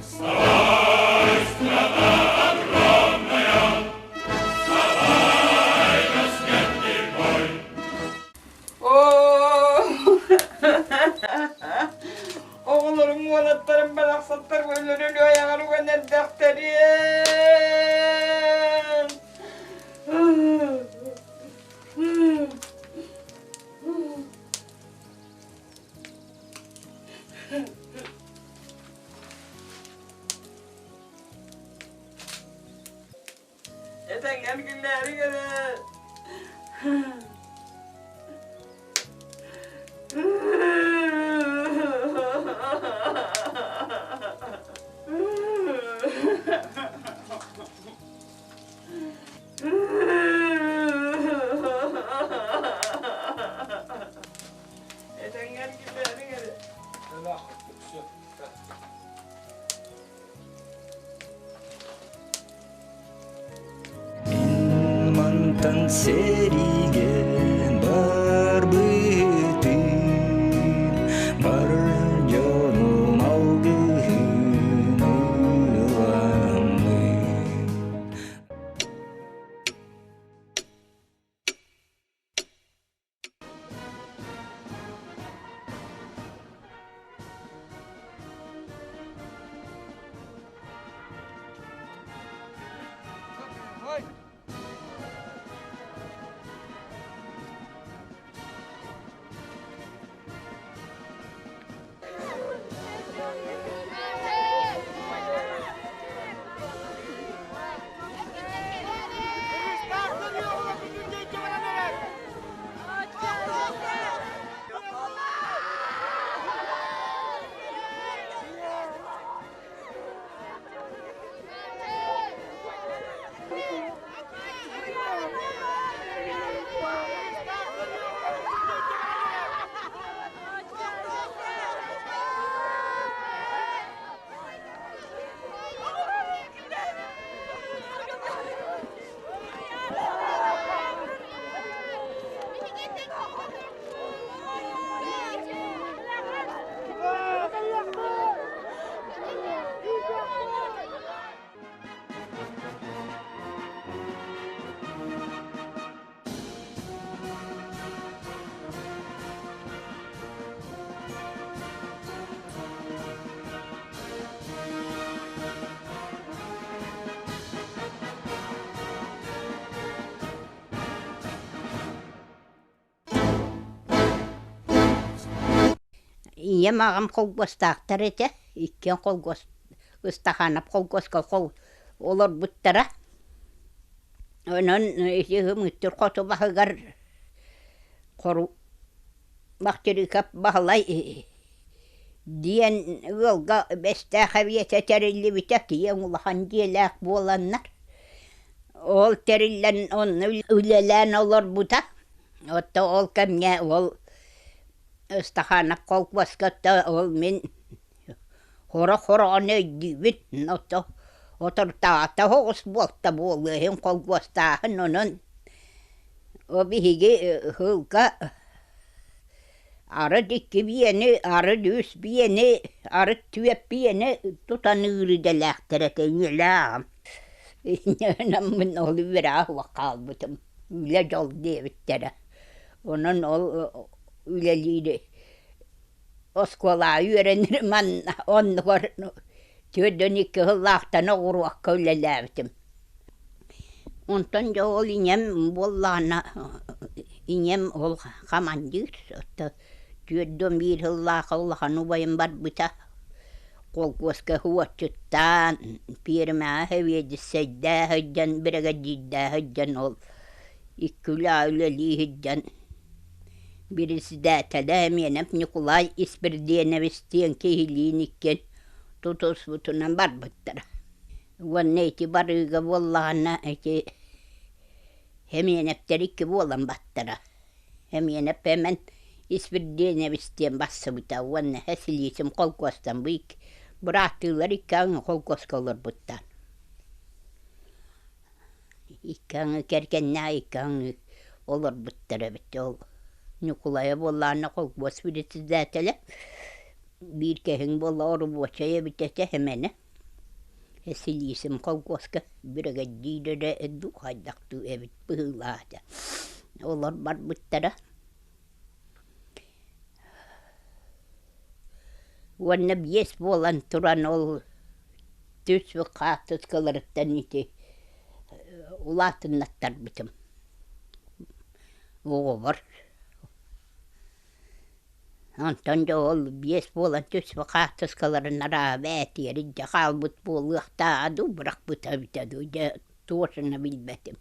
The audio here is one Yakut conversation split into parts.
Вставай, страна огромная, вставай на смертный бой! Оҕолорум, уолаттарым барахсаттар өлөрөн айаҕар уган эрдэхтэриэн. Этэҥҥэ эргиллээри гына. Этэҥҥэ эргиллээри гына. Мин мантан сэриигэ барбытым, бар дьонум алгыһын ыламмын. Ийэм аҕам холкуостаахтар этэ, иккиэн холкуос Ыстахаанап холкуоска олорбуттара. Онон ити Ымыттыр хоту баһыгар хору Бахтырыыкап Баһылай диэн ыалга Бэстээх эбиэтэ тэриллибитэ, киэҥ улахан дьиэлээх буоланнар, ол тэриллэн онно үлэлээн олорбута. Оттон ол кэмҥэ ол Ыстахаанап холкуоска ол мин хоро-хороҕону өйдүүбүн, ото отортаата оҕус буолта буолуо иһин холкуостааһын онон биһиги сылга арыт икки биэни, арыт үс биэни, арыт түөрт биэни тутан ыыр идэлээхтэр этэ ийэлээх аҕам. Инньэ ол үөрэҕэ суох хаалбытым, үлэ дьол диэбиттэрэ. Онон ол үлэлиири оскуолаҕа үөрэнэрим оннугар 42 сыллаахтан оҕуруокка үлэлээбитим. Онтон дьэ ол ийэм буоллаҕына ийэм ол хамандыыр 41 сыллаах улахан убайым барбыта холкуоска уотчуттаан пиэрмэҕэ сэбиэдиссэйдээ сылдьан биригэдьиирдээ сылдьан ол икки үлэ үлэлии сылдьан Председателэ Эмиэнэп Ньукулай Испирдиэнэбис диэн киһилиин иккиэн тутуспутунан барбыттара. Уонна ити барыыга буоллаҕына ити Эмиэнэптэр икки буолан баттара. Эмиэнэп Эмэн Испирдиэнэбис диэн барсыбыта уонна Силиисим холкуостан бу икки бырааттыылар икки аҥы холкуоска олорбуттар. Икки аҥы кэргэннээх икки аҥы олорбуттар эбит ол Ньукулайа буоллаҕына холкуос председателэ биир кэһиҥ буолла оробуочай эбит этэ Сэмэнэ. Силиисим холкуоска биригэдьиирэ дуу хайдахтыы эбит быһыылаах этэ. Олор барбыттара. Уонна биэс буолан туран ол түспүт хаартыскаларыттан ити улаатыннаттарбытым оҕобор. Онтон дьэ ол биэс буолан түспүт хаартыскаларын арааһа бээтигэр илдьэ хаалбыт буолуохтааҕа дуу, бырахпыта эбитэ дуу, дьэ туосуна билбэтим.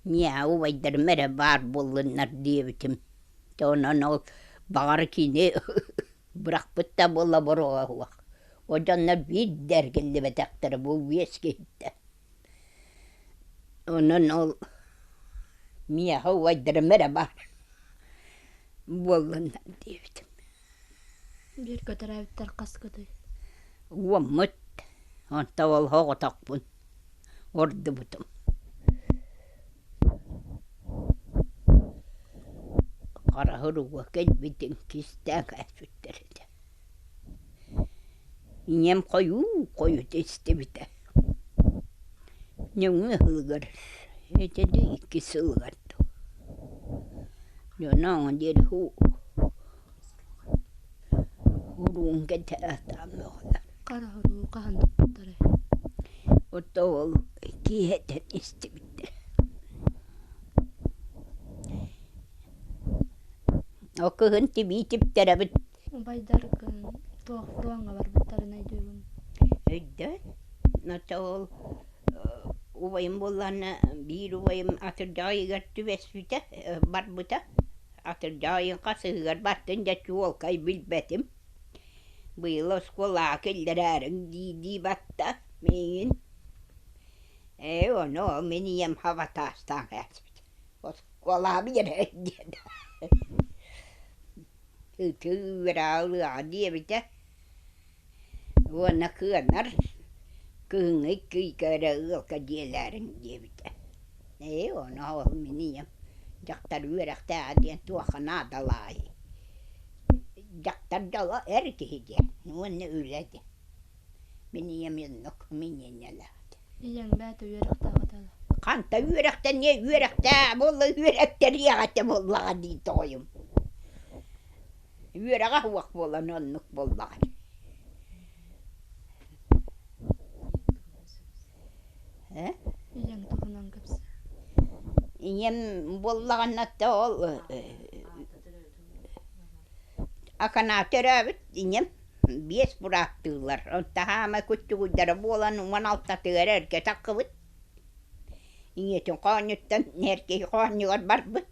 Миэхэ убайдарым эрэ баар буоллуннар диэбитим. Дьэ онон ол баҕар кини бырахпыт да буолла боруога суох. О дьоннор биир да эргиллибэтэхтэрэ бу биэс киһиттэн. Онон ол миэхэ убайдарым эрэ баар буоллуннар диэбитим. Бииргэ төрөөбүттэр хаскытый? Уоммут. Онто ол оҕотохпун ордубутум. Хара суруга кэлбитин кистээн кээспиттэр этэ. Ийэм хойуу хойут истибитэ. Нөҥүө сылыгар этэ дуу икки сылыгар дуу. Дьоно оҥо диэри уруун кэтэһэ бөҕөлөр. Хара уруу хаһан туппуттарай? Ото ол киэһэтэн истибиттэр. Ол кыһын тибии типтэрэбит. Убайдаргын туох фроҥҥа барбыттарын өйдүүгүн? Өйдөөн. Ото ол убайым буоллаҕына биир убайым атырдьах ыйыгар түбэспитэ, барбыта. Атырдьах ыйын хасыһыгар бартын дьэ чуолкай билбэтим. Быйыл оскуолаҕа киллэрээриҥ дии-дии батта миигин. Ээ, ону ол мин ийэм хабатаастаан кээспит. Оскуолаҕа биэрэр диэн. Ытыы үөрэҕэ ылыаҕа диэбитэ. Уонна кыанар кыһыҥҥы икки ыйга эрэ ыалга дьиэлээриҥ диэбитэ. Ээ, ону ол мин ийэм дьахтар үөрэхтээҕэ диэн туохха наадалаай дьахтар дьоло эр киһи диэн уонна үлэ диэн. Мин ийэм оннук мин ийэлээх этэ. Ийэҥ бэйэтэ үөрэхтээх этэ дуо? Ханта үөрэхтэниэ үөрэхтээх буолла үөрэхтэриэх этэ буоллаҕа дии тоҕойум. Үөрэҕэ суох буолан оннук буоллаҕа. Э? Ийэҥ туһунан кэпсээ. Ийэм буоллаҕына то ол Акана төрөөбүт ийэм биэс бырааттыылар. Таһаама куччугуйдара буолан 16-тыгар эргэ таххыбыт. Ийэтин хоонньуттан эр киһи хоонньугар барбыт.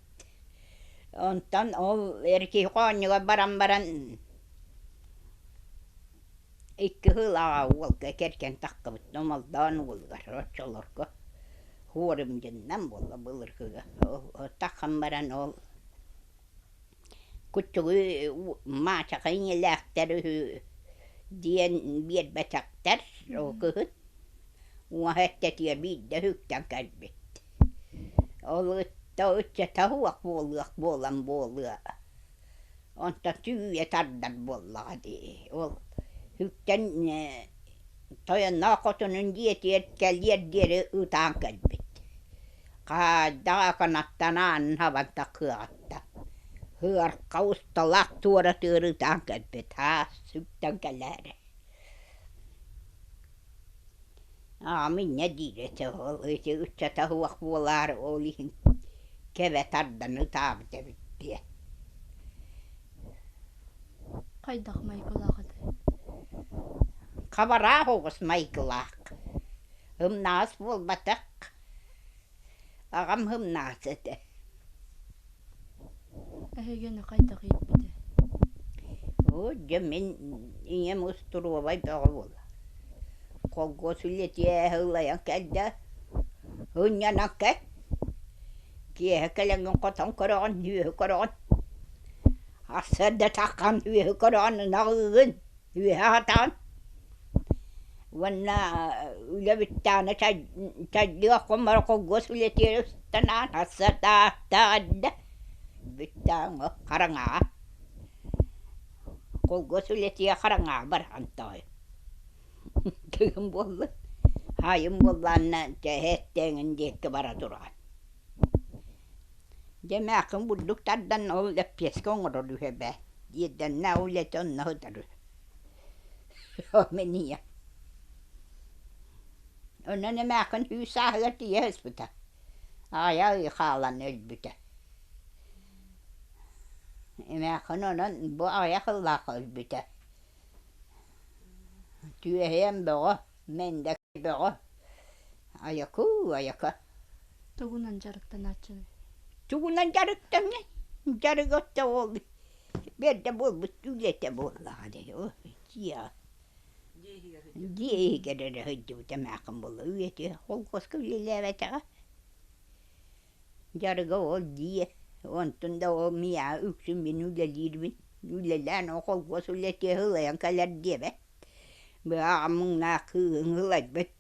Онтон ол эр киһи хоонньугар баран баран икки сыл аҕа уолга кэргэн таххыбыт Омолдоон уолугар оччолорго хуорумдьуннан буолла былыргыга. Ол таххан баран ол Куччугуй Маачаха ийэлээхтэр үһү диэн биэрбэтэхтэр ол кыһын уоһа эттэтигэр биирдэ үктэн кэлбит. Ол ытта ыччата суох буолуох буолан буолуо. Онтон түүйэ тардар буоллаҕа дии. Ол үктэн тойонноох хотунун дьиэтигэр кэлиэр диэри ытаан кэлбит. Хайдах аканаттан аанын хабан таххыаҕыттан ыарха усталаах туора тыырытаан кэлбит аас сүктэн кэлээри. Аҕам инньэ диир этэ ол ити ыччата суох буолаары ол иһин кэбэ тардан ытаабыт эбит диэн. Хайдах майгылаах этэй? Хабараах оҕус майгылаах. Ымнаас буолбатах. Аҕам ымнаас этэ. Эһигини хайдах ииппитэ? Оо, дьэ мин ийэм устуруобай бөҕө буолла. Холкуос үлэтиэ ылайан кэллэ. Ынньанан кэл. Киэһэ кэлэҥҥин хотон көрөҕүн, үөһү көрөҕүн. Сарсыарда таххан үөһү көрөҕүн, ынах ыыгын, үөһэ аһатаҕын. Уонна үлэ бүттэҕинэ чайдыах хоммор холкуос үлэтигэр ыстанаан сарсыарда эрдэ бүттэҕин хараҥаҕа холкуос үлэтигэр хараҥаҕа баран тоҕой тыгын буоллун. Айым буоллаанна эттээҥин диэки бара тураҕын. Дьэ эмээххин бурдук тардан ол лэппиэскэ оҥорор үһү эбээ. Диирдэннэ үлэтэ онно сытар үһү. Мин ийэм. Онон эмээххин сүүс сааһыгар тиийэ сыспыта. Аҕыйах ый хаалан өлбүтэ. Эмээххин онон бу аҕыйах сыллаахха өлбүтэ. Түөһэйэн бөҕө, мэндэ бөҕө. Айакуу, айака. Тугунан дьарыктанааччыный? Тугунан дьарыктаныай? Дьарыга отто ол бэрдэ буолбут үлэтэ буоллаҕа дии. Дьиэ дьиэ иһигэр эрэ сылдьыбыт эмээххин буолла. Үйэтэ холкуоска үлэлээбэтэҕэ. Дьарыга ол дьиэ. Онтун да ол миэхэ үксүн мин үлэлиирбин. Үлэлээн ол холкуос үлэтэ сылайан кэлэр диэбэт. Быһаҕа муҥнаах кыыһыҥ ылайбыт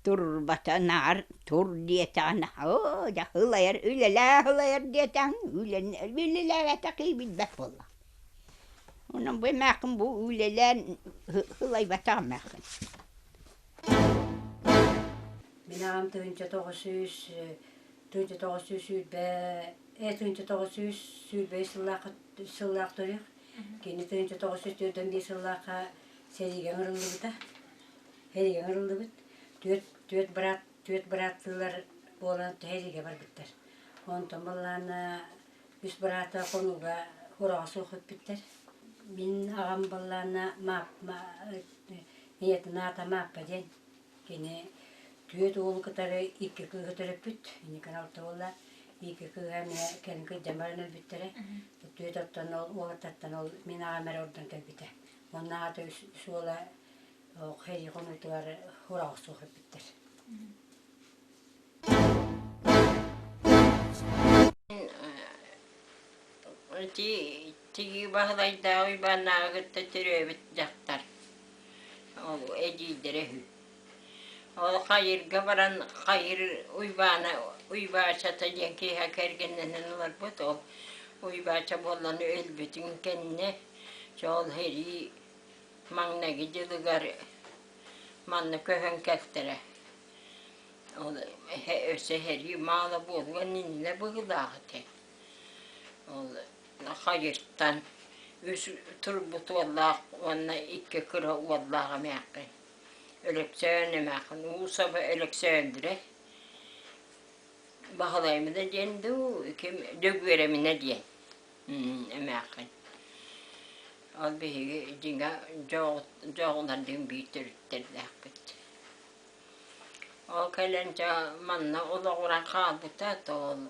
турбата наар тур диэтэҕинэ оо дьэ ылайар үлэлээ ылайар диэтэҥ үлэлээбэтэх киһи билбэт буолла. Онон бу эмээххин бу үлэлээн ылайбатах эмээххин. Мин аҕам 1900 1920 1925 сыллаах төрүөх. Кини 1945 сыллаахха сэриигэ ыҥырыллыбыта. Сэриигэ ыҥырыллыбыт. Түөрт, түөрт быраат, түөрт бырааттыылар буолан сэриигэ барбыттар. Онтон баллаана үс быраата хонууга хураҕа суох өппүттэр. Мин аҕам баллаана Маап, ийэтин аата Мааппа диэн. Кини түөрт уолу кытары икки кыыһы төрөппүт. Инникин алта уола. Икки кыыһа эмиэ кэлин кырдьан баран өлбүттэрэ. Түөрт оттон ол уолаттартан ол мин аҕам эрэ ордон кэлбитэ. Уонна аҕата үс, үс уола сэрии хонуутугар хураҕа суох өлбүттэр. Ити Тигии Баһылайдаах Уйбааннааҕы кытта төрөөбүт дьахтар. Ол эдьиийдэрэ үһү. Ол Хайырга баран Хайыр Уйбаана Уйбаачата диэн киэһэ кэргэннэнэн олорбут. Ол Уйбаача буоллан өлбүтүн кэннэ ол сэрии маҥнайгы дьылыгар манна көһөн кэлтэрэ. Ол өссө сэрии маала буолуон иннинэ быһыылаах этэ. Ол Хайыртан үс турбут уоллаах уонна икки кыра уоллаах эмээххин. Өлөксөөн эмээххин Уусова Өлөксөөндүрэ Баһылаймына диэн дуу, ким Дьөгүөрэминэ диэн эмээххин. Ол биһиги дьиҥэ дьоҕулардыын биир төрүттэрдээхпит. Ол кэлэн дьэ манна олоҕуран хаалбыта, то ол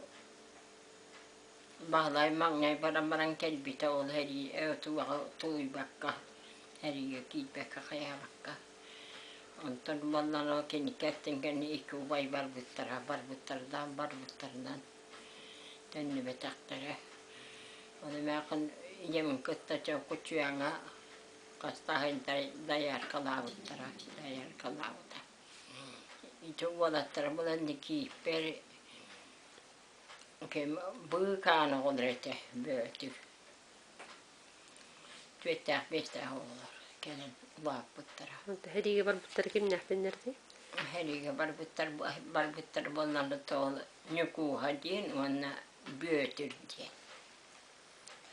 Баһылай маҥнай баран баран кэлбитэ ол сэрии туоҕа тулуйбакка, сэриигэ киирбэккэ хайаабакка. Онтон буоллаҕына киникки эттин кэннэ икки убай барбыттара, барбыттардаан барбыттарынан төннүбэтэхтэрэ. Ол эмээхин ийэм кытта Чокучуйаҥа хаста дояркалаабыттара, дояркалаабыта. Ити уолаттара булан Никииппэр Быыкаан оҕолор этэ Бөөтүр. Түөртээх-биэстээх оҕолор кэлэн улааппыттара. Сэриигэ барбыттара кимнээхтиннэрдий? Сэриигэ барбыттар барбыттар буоллар ол Ньукууһа диэн уонна Бүөтүр диэн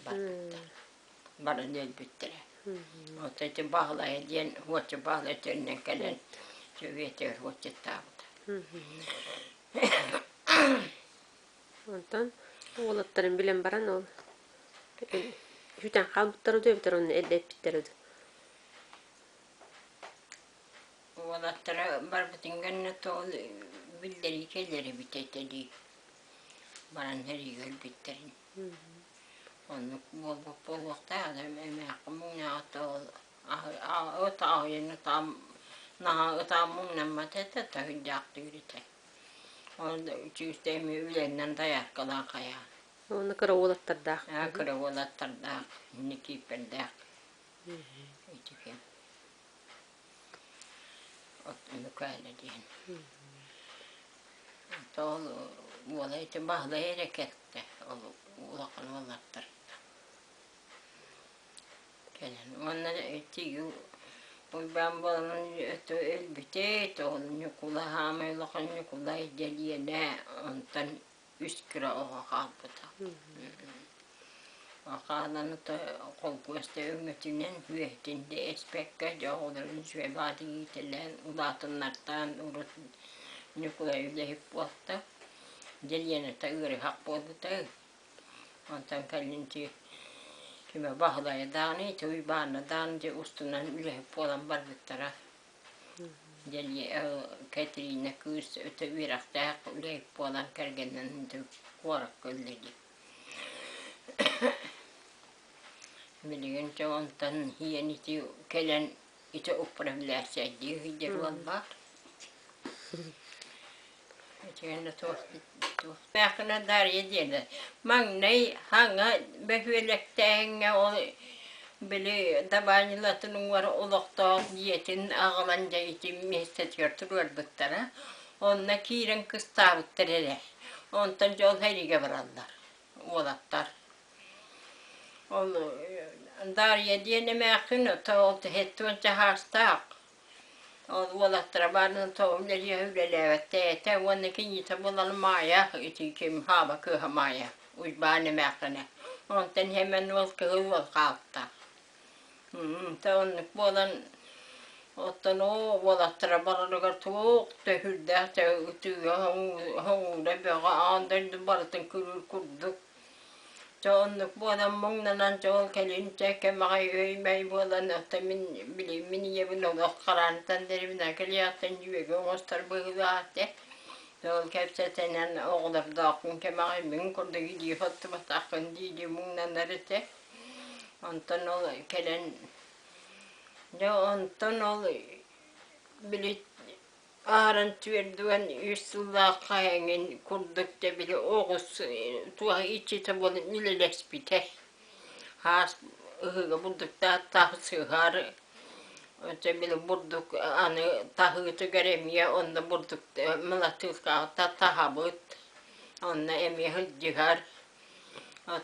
барбыттар. Баран өлбүттэрэ. Оттон ити Баһылайа диэн Уоча Баһылай төннөн кэлэн Сөбүөтүгэр уочаттаабыта. Онтон уолаттарын билэн баран ол сүтэн хаалбыттара дуу эбэтэр онно эрдэ эппиттэрэ дуу? Уолаттара барбытын кэннэ тоҕо биллэрии кэлэр эбит этэ дии. Баран сэриигэ өлбүттэрин. Оннук буолбут буолуохтаах эмээххин муҥнааҕыта ол ытаайын ытаам наһаа ытаан муҥнаммат этэ таһырдьаахтыыр этэ. Ол чүүстэй эмиэ үлэннэн дояркалаан хайаан. Уонна кыра уолаттардаах. Аа кыра уолаттардаах, Никииппэрдээх. Ити кэм. От Микаэла диэн. Ол уола ити Баһылай эрэ кэлтэ, ол улахан уолаттар. Кэлэн уонна тиийүү Уйбаан буолан өтө өлбүтэ, ол Ньукулай хаамай улахан Ньукулай Дьэлиэнэ онтон үс кыра оҕо хаалбыта. Хаалан холкуос да өҥөтүнэн үөһэтин да эспэккэ дьэ оҕолорун үчүгэй баҕатык иитэлээн улаатыннартаан урут Ньукулай үлэһит буолта, Дьэлиэнэтэ ыарыһах буолбута. Онтон кэлин ити кимэ Баһылайа даҕаны, ити Уйбаана даҕаны дьэ устунан үлэһит буолан барбыттара. Дьэлиэ Кэтириинэ кыыс өтө үөрэхтээх үлэһит буолан кэргэннэнэн куоракка үлэлиир. Билигин дьэ онтон ийэн ити кэлэн ити управляющайдыы сылдьар уоллаах. Итигэннэ туох туохтаахына Дарья диэнэ маҥнай хаҥа бөһүөлэктээһиҥҥэ ол били Дабаанилатын уҥуор олохтоох дьиэтин аҕалан дьэ ити миэстэтигэр туруорбуттара. Онно киирэн кыстаабыттар эрэ. Онтон дьол сэриигэ бараллар уолаттар. Ол Дарья диэн эмээхсин ол 70 чаһаастаах Ол уолаттара баарынан тоҕо үлэлиэһэ үлэлээбэттэр этэ уонна киниитэ буолан Маайа ити ким Хаба кыыһа Маайа Уйбаан эмээххинэ. Онтон Сэмэн уол кыһыл уол хаалта. Тэ оннук буолан оттон оо уолаттара барарыгар туох да сүрдээх да ытыыга хоҥуура бөҕө аан дойду барытын күрүүр курдук Дьэ оннук буолан муҥнанан дьэ ол кэлин дьэ кэмэҕэй өй-мэй буолан оттон мин били мин ийэбин олох хараантан дэриэбинэ кэлиэхтэн дьүөгэ оҥостор быһыылаах этэ. Дьэ ол кэпсэтэнэн оҕолордоохпун кэмэҕэй мин курдук илии хоттубатаххын дии-дии муҥнанар этэ. Онтон ол кэлэн дьэ онтон ол били Ааран 43 сыллаахха эҥин курдук да били оҕус туох иччитэ буолан үлэлэспитэ. Хаас ыһыыга бурдуктаах сыһар өтө били бурдук аны таһыытыгар эмиэ онно бурдук мылатыылкаҕа таһабыт онно эмиэ сылдьыһар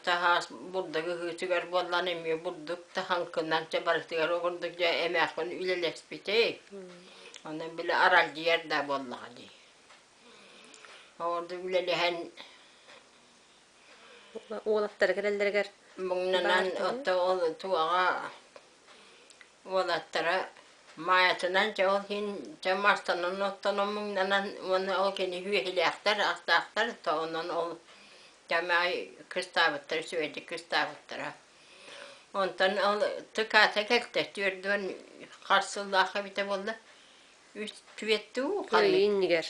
Таһаас бурдук ыһыытыгар буоллаҕына эмиэ бурдук таһаҥкынан чэ барытыгар курдук дьэ эмээххин үлэлэспитий. Онон били аралдьыйар да буоллаҕа дии. Ол үлэлэһэн Уолаттара кэлэллэригэр муҥнанан отто ол туоҕа уолаттара Маайатынан дьэ ол иһин дьэ мастанан оттонон муҥнанан уонна ол кини үөһүлээхтэр, астаахтар то онон ол дьэ кыстаабыттара үчүгэйдик кыстаабыттара. Онтон ол ТК-та кэлтэ 40 хас сыллаах эбитэ буолла үс түөрт уу Кыайыы иннигэр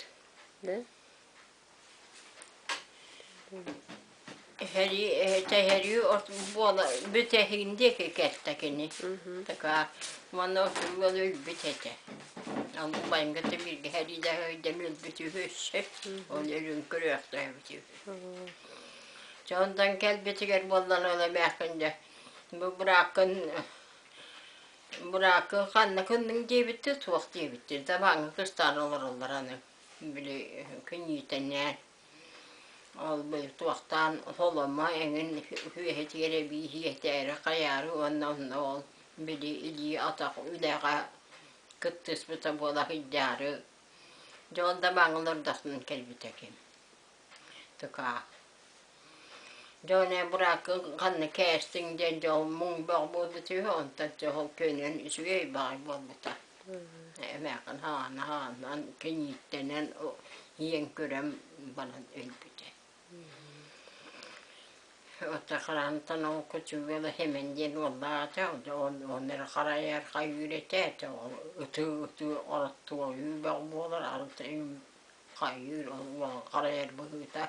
да Тэһэрии буола бүтэһигин диэки кэлтэ кини. Така уонна уол өлбүт этэ. Ол убайым кытта бииргэ сэриилэһэ сылдьан өлбүт үһү өссө. Ол өлүн көрүөхтээбит үһү. Дьэ онтон кэлбитигэр буоллар ол эмээххин дьэ бу бырааккын бырааккын ханна гынныҥ диэбиттэр суох диэбиттэр. Дабааҥҥа кыстаан олороллор аны. Били күннүүтэнээн ол били туохтаан холомо эҥин үөһэтигэр эбии иһиэтээри хайаары уонна онно ол били илии-атах үлэҕэ кыттыспыта буола сылдьаары дьэ ол да баҥылар кэлбитэ ким тыкаа Дьэ ону бырааккын ханна кээстиҥ диэн дьэ ол муҥ бөҕө буолбут үһү, онтон дьэ ол көнөн үчүгэй баҕайы буолбута. Эмээххин хаана-хаанан кэньииттэнэн ийэҥ көрөн баран өлбүтэ. Оттон хараантан ол кучугала Сэмэн диэн уоллаах этэ, ол эрэ харайар хайыыр этэ, ол ытыы-ытыы ороттуойуу бөҕө буолар, арыт хайыыр ол уол харайар быһыыта.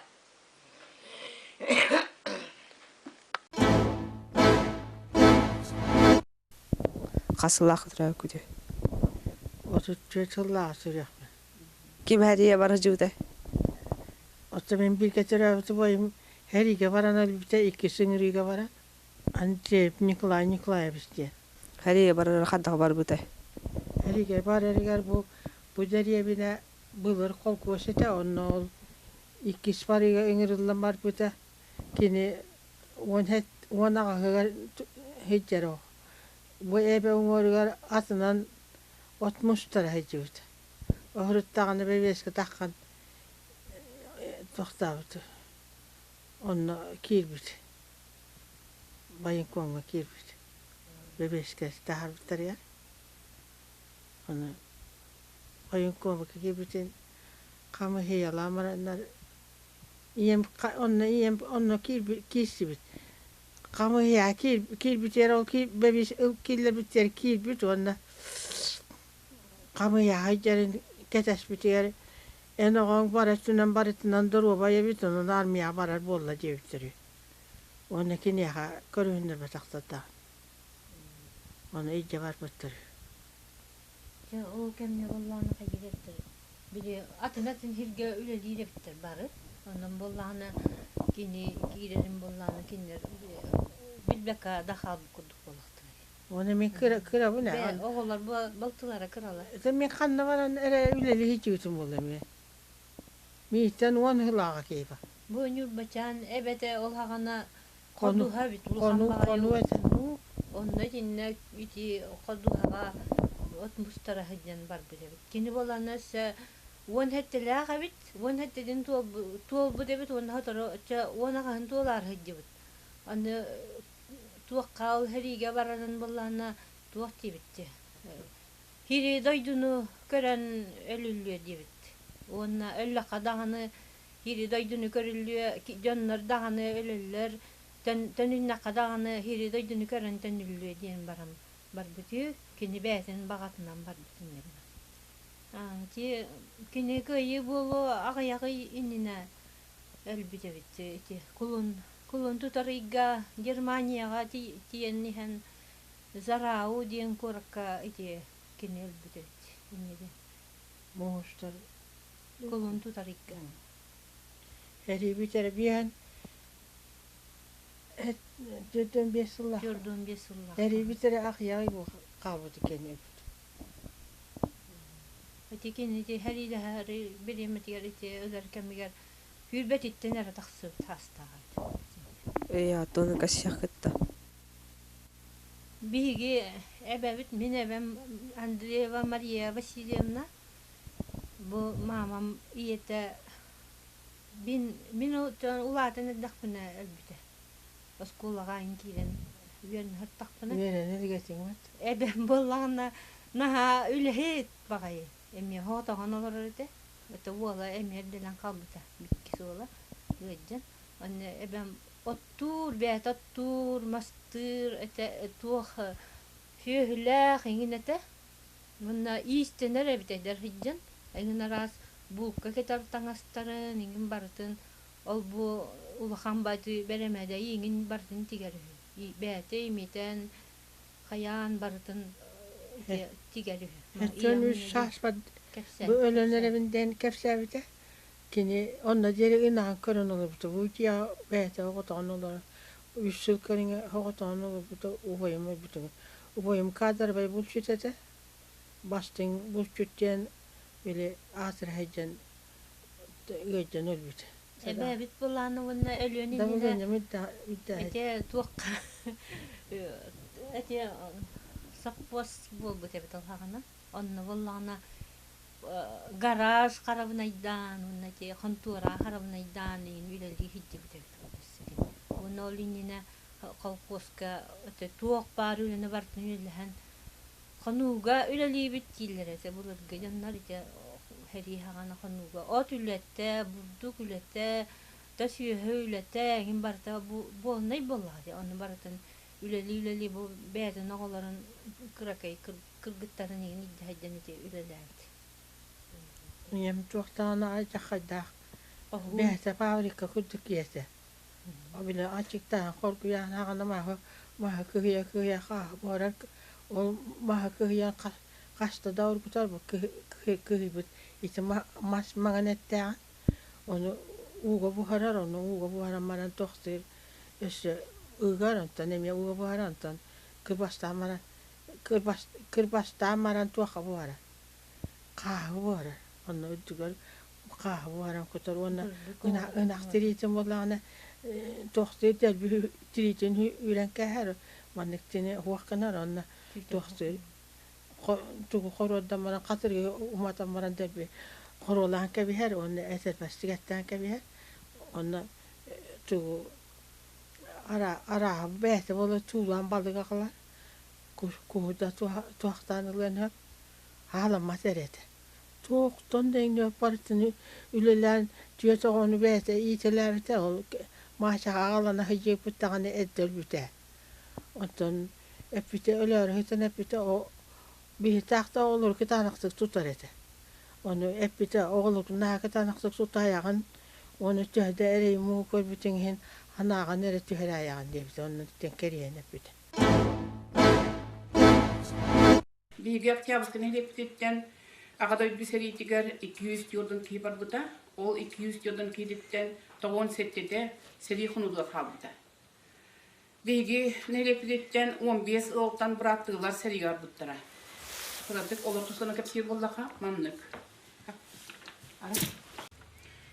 Хас сыллаах төрөөбүккүтүй? 34 сыллаах сүрэхпин. Ким хэрийэ бара дьыбытай? Оттон мин бииргэ төрөөбүт убайым Хэриигэ баран өлбүтэ, иккис ыҥырыыга баран. Андреев Николай Николаевич диэн. Хэриигэ барара хайдах барбытай? Хэриигэ барарыгар бу бу дэриэбинэ былыр холкуос этэ, онно ол иккис барыыга ыҥырыллан барбыта. Кини 18 аҕаһыгар сылдьар. Бу эбэ уҥуоругар атынан От мустара сылдьыбыта. Оһуруттаҕына бэбиэскэ таххан тохтообута. Онно киирбит. Военкомҥа киирбит. Бэбиэскэ таһаарбыттарыгар. Ону военкомҥа киирбитин хамыыһыйалаан бараннар ийэм онно ийэм онно киирсибит. Хамыыһыйа киирбитигэр ол киллэрбитигэр киирбит уонна хамыыһыйа сылдьарын кэтэспитигэр эн оҕоҥ бар өттүнэн барытынан доруобай эбит, онон армияҕа барар буолла диэбиттэр үһү. Уонна киниэхэ көрүһүннэрбэтэхтэр даҕаны. Ону илдьэ барбыттар үһү. Дьэ, ол кэмҥэ буоллаҕына хайдах эбиттэр били атын-атын сиргэ үлэлиир эбиттэр бары. Онон буоллаҕына кини киирэрин буоллаҕына кинилэр билбэккэ да хаалбыт курдук буоллахтара дии. Уонна мин кыра кырабын Бээ, оҕолор балтылара кыралар. Это мин ханна баран эрэ үлэлии сылдьыбытым буолла эмиэ. Мииттэн 10 сылааҕа киһи Бу Ньурбачаан эбэтэ ол хаҕана Хону ходуһа эбит улахан хону баҕайы хону этэ. Онно итиннэ ити ходуһаҕа от мустара сылдьан барбыт эбит. Кини буоллаҕына өссө 17-лээх эбит, 17-тин туолбут эбит уонна сотору оччо 18-ын туолаары сылдьыбыт. Аны туохха ол сэриигэ барарын буоллаҕына туох диэбит Кири дойдуну көрөн өлүллүө диэбит. Уонна өллөххө даҕаны кири дойдуну көрүллүө, дьоннор даҕаны өлөллөр, төнүннэххэ даҕаны кири дойдуну көрөн төнүллүө диэн баран барбыт үһү. Кини бэйэтин баҕатынан барбыт инньэ гынан. Ити кини кыайыы буолуо аҕыйах ый иннинэ өлбүт эбит. Ити кулун кулун тутар ыйга Германияҕа тиийэн иһэн Зарау диэн куоракка ити кини өлбүт эбит инньэ диэн. Муустар Кулун тутар ыйга. Эрийбит эрбиэн 45 сыллаах. 45 сыллаах. Эрийбит эрэ ахыйаҕай хаалбыт иккиэн өлбүт. Ити кини ити сэриилэһэр бириэмэтигэр ити өлөр кэмигэр сүүрбэтиттэн эрэ тахсыбыт саастаах эбит. Ээ, оттон кассиах кытта. Биһиги эбэбит, мин эбэм Андреева Мария Васильевна, бу маамам ийэтэ мин, мин улаатан эрдэхпинэ өлбүтэ. Оскуолаҕа ин киирэн үөрэнэ сыттахпына. Үөрэнэ илигэтиҥмит. Эбэм буоллаҕына наһаа үлэһит баҕайы. Эмиэ соҕотоҕун олорор этэ. Это уола эмиэ эрдэлэн хаалбыта. Иккис уола ыалдьан. Онно эбэм оттуур, бэйэтэ оттуур, мастыыр этэ туох сүөһүлээх иҥин этэ. Уонна иистэнэр эбит эдэр сылдьан. Эҥин араас булка кэтэр таҥастарын иҥин барытын ол-бу улахан баайы бэрэмэдэйи иҥин барытын тигэр үһү. Бэйэтэ имитэн, хайаан барытын тигэр үһү. Өттөн үс сааспар бу өлөн эрэбин диэн кэпсээбитэ. Кини онно диэри ынаҕын көрөн олорбута. Бу дьиэҕэ бэйэтэ оҕотоҕун олорор. Үс сыл кэриҥэ оҕотоҕун олорбута убайым өлбүтүгэр. Убайым каадырабай булчут этэ. Бастыҥ булчут диэн били аатыра сылдьан ыалдьан өлбүтэ. Эбээбит былаана уонна өлүөн иннинэ ити туохха ити соппуос буолбут эбит ол саҕана. Онно буоллаҕына гараж харабынайдаан уонна ити хонтуора харабынайдаан иһин үлэлии сылдьыбыт эбит Уонна ол иннинэ колхуоска ити туох баар үлэни барытын үлэлэһэн хонууга үлэлиибит дииллэр этэ былыргы дьоннор ити сэрии саҕана хонууга от үлэтэ, бурдук үлэтэ, да сүөһү үлэтэ эҥин барыта буолунай буоллаҕа дии ону барытын үлэлии-үлэлии бу бэйэтин оҕолорун кыракый кыргыттарын иһин илдьэ сылдьан ити үлэлээбит. Ийэм туохтаҕына алдьархайдаах бэйэтэ фабрика курдук ийэтэ. Били аччыктаан хоргуйаан аҕана маһы маһы кыһыйа-кыһыйа хааһы буһарар ол маһы кыһыйан хаста да оргутар бу кыһыйбыт ити мас маҥан эттээҕин ону ууга буһарар ону ууга буһаран баран тохтуур өссө ыгар онтон эмиэ ууга буһарар онтон кырбастаан баран кырбастаан баран туохха буһарар хааһы буһарар онно үрдүгэр хааһы буһаран кутар уонна ынах тириитин буоллаҕына туохтуур дэлби тириитин үрэн кээһэр маннык тини уох гынар онно туохтуур Тугу хоруордан баран хатырыгы уматан баран дэлби хоруолаан кэбиһэр уонна этэрбэстик эттээн кэбиһэр. Онно тугу арааһа бэйэтэ буола туулаан балык аҕалар. Куһу да туһахтаан ылыан сөп. Хааламмат эрэ этэ. Туохтан да иҥнибэт барытын үлэлээн түөрт оҕону бэйэтэ иитэлээбитэ. Ол Маачаҕа аҕалан аһыйдьыйбыт даҕаны эрдэ өлбүтэ. Оттон эппитэ өлөөрү сытан эппитэ биһитаах да оҕолору кытаанахтык тутар этэ. Ону эппитэ оҕолоргун наһаа кытаанахтык тутаайаҕын уонна төһө да эрэйи муҥу көрбүтүҥ иһин санааҕын эрэ түһэрээйэҕин диэбитэ. Онно кэриэһин эппитэ. Биһиги Октябрьскай нэһилиэкпититтэн Аҕа дойду сэриитигэр 200 тиордан киһи барбыта. Ол 200 тиордан киһититтэн тоҕуон сэттэтэ сэрии хонуутугар хаалбыта. Биһиги нэһилиэкпититтэн 15 ыалтан бырааттыылар сэриигэ барбыттара. Кыратык олор тустарынан кэпсиир буоллахха, маннык.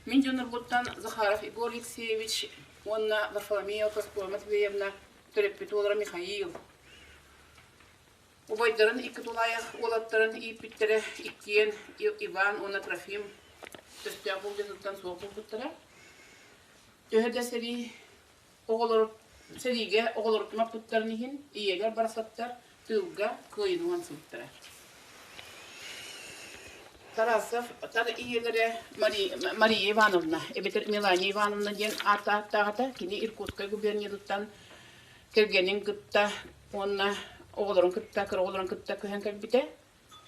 Мин дьоннорбуттан Захаров Егор Алексеевич уонна Варфоломеева Прасковья Матвеевна төрөппүт уоллара Михаил Убайдарын икки тулаайах уолаттарын ииппиттэрэ иккиэн Иван уонна Трофим өстөөх булдьатыттан суох буолбуттара. Төһө да сэрии оҕолору сэриигэ оҕолорун аппыттарын иһин ийэлэр барахсаттар тыылга кыайыны уһансыбыттара. Тарасов тар ийэлэрэ Мария Ивановна эбэтэр Мелания Ивановна диэн ааттаахтааҕыта кини Иркутскай губерниятыттан кэргэнин кытта уонна оҕолорун кытта кыра оҕолорун кытта көһөн кэлбитэ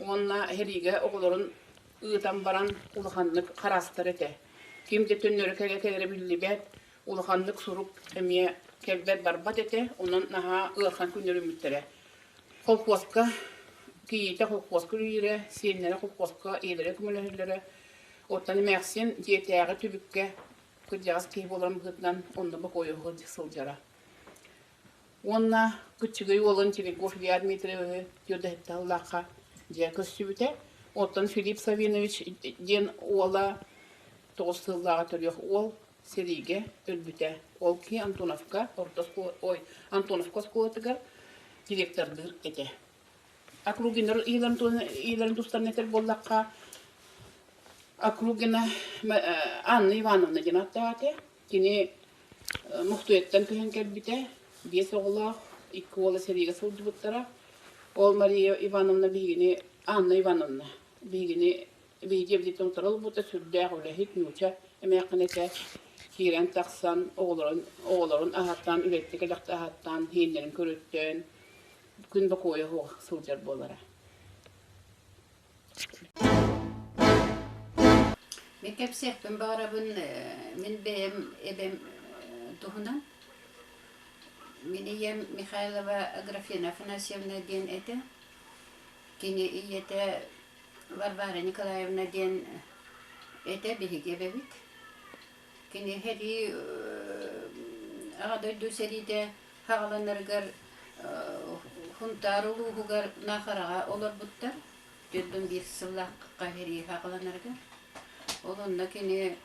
уонна сэриигэ оҕолорун ыытан баран улаханнык хараастар этэ. Ким да төннөрө кэлэ кэлэрэ биллибэт, улаханнык сурук эмиэ кэлбэт барбат этэ, онон наһаа ыарахан күннэр үүммүттэрэ. Холкуоска кийиитэ холкуоска үлэлиирэ, сиэннэрэ холкуоска ийэлэрэ көмөлөһөллөрө. Оттон эмээхсин дьиэтээҕи түбүккэ кырдьаҕас киһи буоларын быһыытынан онно бокуойуһу сылдьара. Уонна кыччыгый уолун Терегов Илья Дмитриевиһы түөрдэһитталлаахха дьиэ көрсүбүтэ. Оттон Филипп Савинович диэн уола тоҕус сыллааҕы төрүөх уол сэриигэ өлбүтэ. Ол киһи Антоновка орто ой Антоновка оскуолатыгар директордыыр этэ. Округиннар иилэрин тустарын этэр буоллахха, Округина Анна Ивановна диэн ааттаах этэ. Кини Мухтуйаттан көһөн кэлбитэ, биэс оҕолоох, икки уола сэриигэ сылдьыбыттара. Ол Мария Ивановна биһигини, Анна Ивановна биһигини биһиги дьиэбититтэн утары ылбыта, сүрдээх үлэһит, нууча эмээххин этэ. Киирэн тахсан, оҕолорун, оҕолорун аһатан, үлэттик элэхтэ аһаттаан, иһиннэрин көрүттэн, күн бокуойа суох сылдьар буолара. Мин кэпсиэхпин баҕарабын мин бэйэм эбэм туһунан. Мин ийэм Михайлова Аграфена Афанасьевна диэн этэ. Кини ийэтэ Варвара Николаевна диэн этэ биһиги эбэбит. Кини сэрии Аҕа дойду сэриитэ хаҕаланарыгар Хунтаар улууһугар Наахараҕа олорбуттар. Төрдүн биир сыллаахха сэрии хаҕаланарыгар. Ол онно кини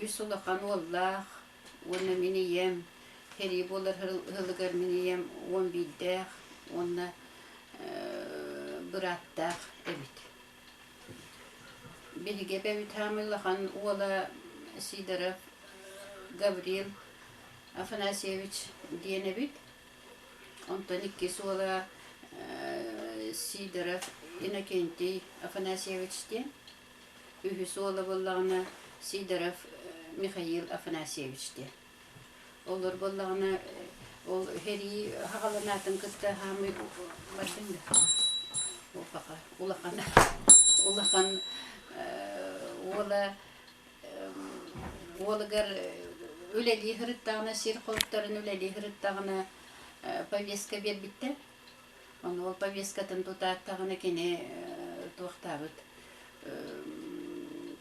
үс улахан уоллаах уонна мин ийэм сэрии буолар сылыгар мин ийэм уон биирдээх уонна бырааттаах эбит. Биһиги эбэбит саамай улахан уола Сидоров Гаврил Афанасьевич диэн эбит. Онтон иккис уола Сидоров Иннокентий Афанасьевич диэн. Үһүс уола буоллаҕына Сидоров Михаил Афанасьевич диэн. Олор буоллаҕына ол сэрии хаҕаланаатын кытта хаамыы бардын да улахан улахан уола уолугар үлэлии сырыттаҕына сир хоруттарын үлэлии сырыттаҕына повестка биэрбиттэр. Ону ол повесткатын тутааттаҕына кини туохтаабыт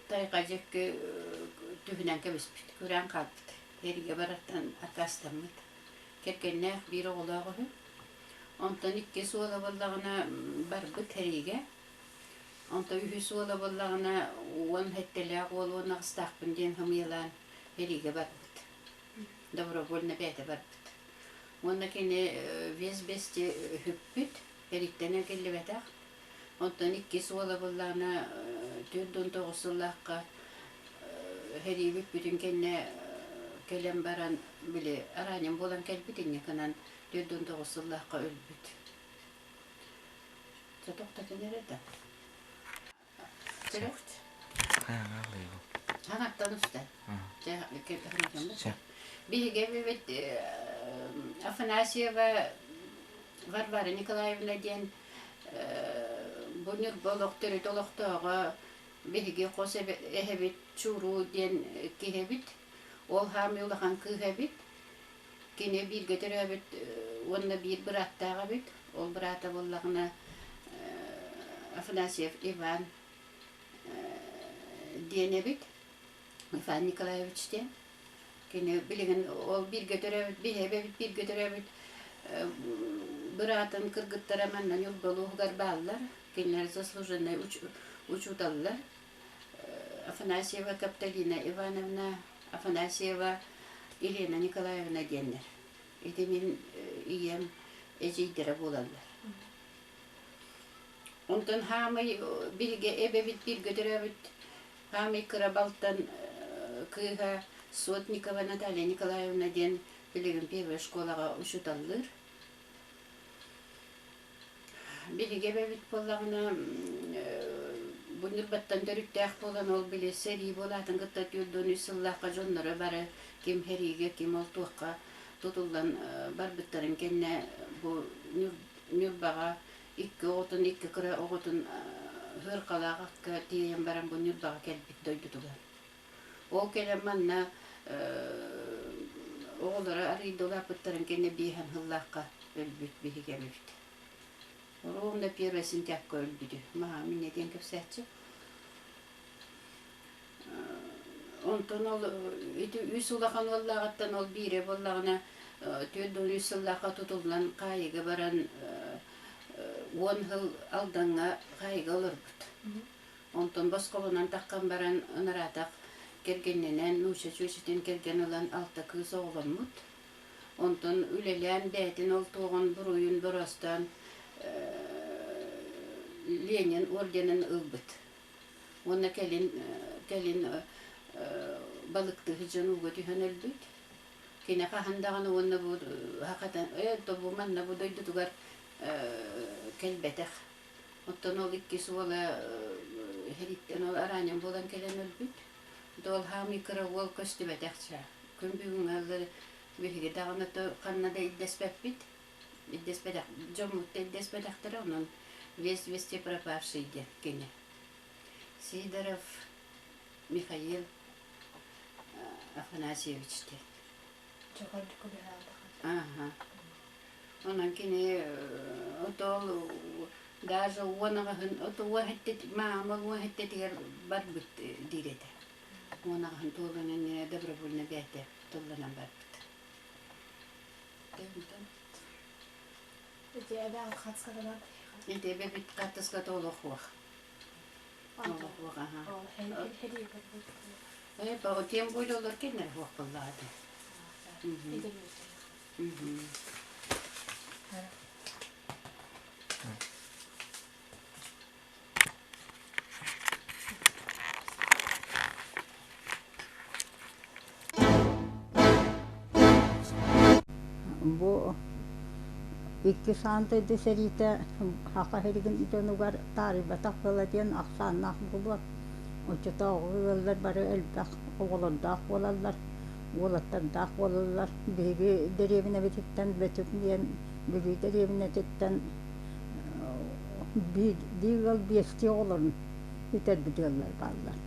тайҕа дьэкки түһүнэн кэбиспит, күрээн хаалбыт. Эригэ барартан аккаастаммыт. Кэргэннээх биир оҕолоох үһү. Онтон иккис уола буоллаҕына барбыт эриигэ. Онтон үһүс уола буоллаҕына уон сэттэлээх уол уон аҕыстаахпын диэн сымыйалаан эриигэ барбыт. Добровольно бэйэтэ барбыт. Уонна кини вес бести үһүппүт, эриттэн эргиллибэтэх. Онтон иккис уола буоллаҕына 49 сыллаахха сэрии бүппүтүн кэннэ кэлэн баран били араанньан буолан кэлбит инньэ гынан 49 сыллаахха өлбүт. Дьэ тохтотон эрэр да. Хаҥаттан уста. Биһиги эбибит Афанасьева Варвара Николаевна диэн бу Ньурба олох төрүт олохтооҕо биһиги хос эһэбит Чуруу диэн киһи эбит. Ол хаамыы улахан кыыһа эбит. Кини бииргэ төрөөбүт уонна биир бырааттаах эбит. Ол быраата буоллаҕына Афанасьев Иван диэн эбит. Иван Николаевич диэн. Кини билигин ол бииргэ төрөөбүт, биһи эбэбит бииргэ төрөөбүт быраатын кыргыттара манна Ньурба улууһугар бааллар. Кинилэр заслуженнай учууталлар. Афанасьева Капталина Ивановна, Афанасьева Елена Николаевна диэннэр. Ити мин ийэм эдьиийдэрэ буолаллар. Онтон хаамай биһиги эбэбит бииргэ төрөөбүт хаамай кыра балтан кыыһа Сотникова Наталья Николаевна диэн билигин первая школаҕа учууталлыыр. Биһиги эбэбит буоллаҕына бу Ньурбаттан төрүттээх буолан ол били сэрии буолаатын кытта 43 сыллаахха дьонноро бары ким сэриигэ, ким ол туохха тутуллан барбыттарын кэннэ бу Ньурбаҕа икки оҕотун, икки кыра оҕотун сыарҕалаах акка тиэйэн баран бу Ньурбаҕа кэлбит дойдутугар. Ол кэлэн манна оҕолоро арыйда улааппыттарын кэннэ биэһэн сыллаахха өлбүт биһиги эбиппит. Ровно первое сентябрьга өлбүтү. Маһа минньэ диэн кэпсээччи. Онтон ол ити үс улахан уоллааҕыттан ол биирэ буоллаҕына 43 сыллаахха тутуллан хаайыыга баран 10 сыл Алдаҥҥа хаайыыга олорбут. Онтон босхолонон таххан баран ынараатах кэргэннэнэн нуучча чүөчэтин кэргэн ылан алта кыыс оҕоломмут. Онтон үлэлээн бэйэтин ол туоҕун буруйун бороостоон Ленин орденын ылбыт. Уонна кэлин кэлин балыктыы дьон ууга түһэн өлбүт. Кини хаһан даҕаны уонна бу хахатан ээ то бу манна бу дойдутугар кэлбэтэх. Оттон ол иккис уола сэрииттэн ол араанньан буолан кэлэн өлбүт. Дуол хаамыы кыра уол көстүбэтэх чаа. Күн бүгүҥҥэ биһиги даҕаны ханна да ирдэспэппит. Ирдэспэтэх дьоммут да ирдэспэтэхтэрэ, онон без вести пропавший диэн кини. Сидоров Михаил Афанасьевич диэн. Ааха. Онон кини отол даже уон аҕыһын ото уон маама уон сэттэтигэр барбыт диир этэ. Уон аҕыһын туолан иннинэ добровольно бэйэтэ тылланан барбыт. Ити эбэҕит хатыската бар Ити эбэбит хатыската олох уох. Олох уох аха. Э, тем более олор кинилэр уох буоллаҕа Бу иккис аан дойду сэриитэ Саха сиригин дьонугар таарыйбатах ыала диэн ахсааннаах буолуо. Оччотооҕу ыаллар бары элбэх оҕолордоох буолаллар. Уолаттардаах буолаллар. Биһиги дэриэбинэбититтэн Бөтүҥ диэн Бүлүү дэриэбинэтиттэн биирдии ыал биэстии оҕолорун сүтэрбит ыаллар бааллар.